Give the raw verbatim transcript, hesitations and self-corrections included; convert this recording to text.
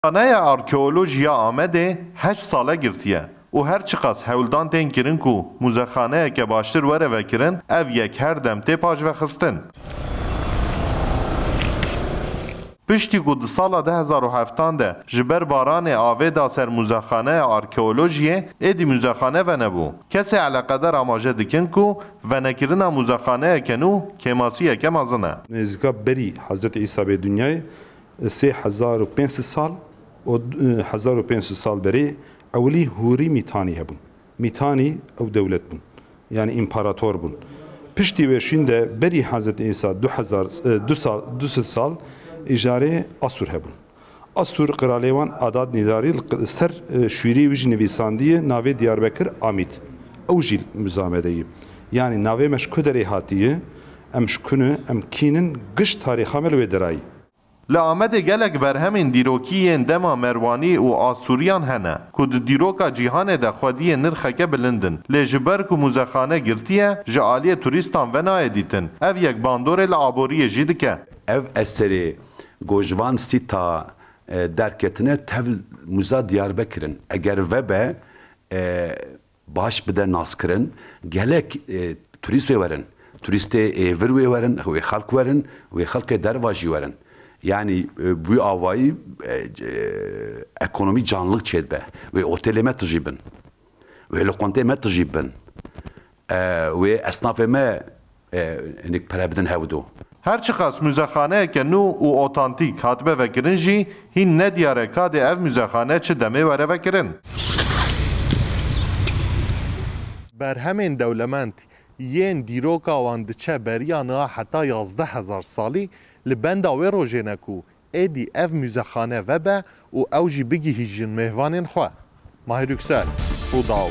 Muzexaneya Arkeolojî ya Amedê heşt sal e girtiye û her çiqas hewldan tên kirin ku muzexaneyeke baştir were vekirin, ev yek her dem tê paşvexistin. Piştî ku di sala du hezar û heftan de ji ber baranê avê da ser Muzexaneya Arkeolojiyê, êdî muzexane venebû. Kesê eleqedar amaje dikin ku venekirina muzexaneyeke nû kêmasiyeke mezin e. Nêzîka berî Hezretî Îsa bê dinyayê sê hezar û pênc sed sal û, e, hezar û pênc sed sal berê ewilî hûrî Mîtanî hebûn. Mîtanî ew dewlet bûn. Yanî împarator bûn. Piştî wê şûn de berî Hezretî Îsa du hezar, e, du sal, du sed sal îjarê Asûr hebûn. Asûr qiralê wan Adad Nîdarî li q-, ser, e, şûrê wî jî nivîsandiye navê Diyarbekir Amîd. Ew jî li Muzamedeyî. Yanî navê me ji ku derê hatiye, em ji ku ne, em kî nin, giş tarîxa me li wê derayî. Li Amedê gelek berhemên dîrokî yên dema Merwanî û Asûriyan hene, ku di dîroka cîhanê de xwediyê nirxeke bilind in. Lê ji ber ku muzexane girtiye, ji aliyê turîstan ve nayê dîtin. Ev yek bandorê li aboriyê jî dike. Ev eserê ku ji van sîta, e, derketine tev muza Diyarbekir in. Eger vebe, e, baş bide naskirin, gelek, e, turîst wê werin. Turîstê êvir wê werin, wê xelk werin, wê xelkê derva jî werin. Yanî, e, bi wî avayî, e, e, ekonomî canlılık çêdibe. Wê otelê me tijî bin. Wê loqanteyê me tijî bin. E, wê esnafê me, e, hinek pere bidin hevdo. Her çiqas muzexaneyeke nû û otantîk hatibe vekirin jî, hîn nediyar e ka dê ev muzexane çi demê were vekirin. Berhemên dewlemend yên dîroka wan diçe beriya niha heta yazdeh hezar salî, li benda wê rojê ne ku êdî ev muzexane vebe û ew jî bigihîjin mêvanên xwe. Mahir Yüksel, Rûdaw.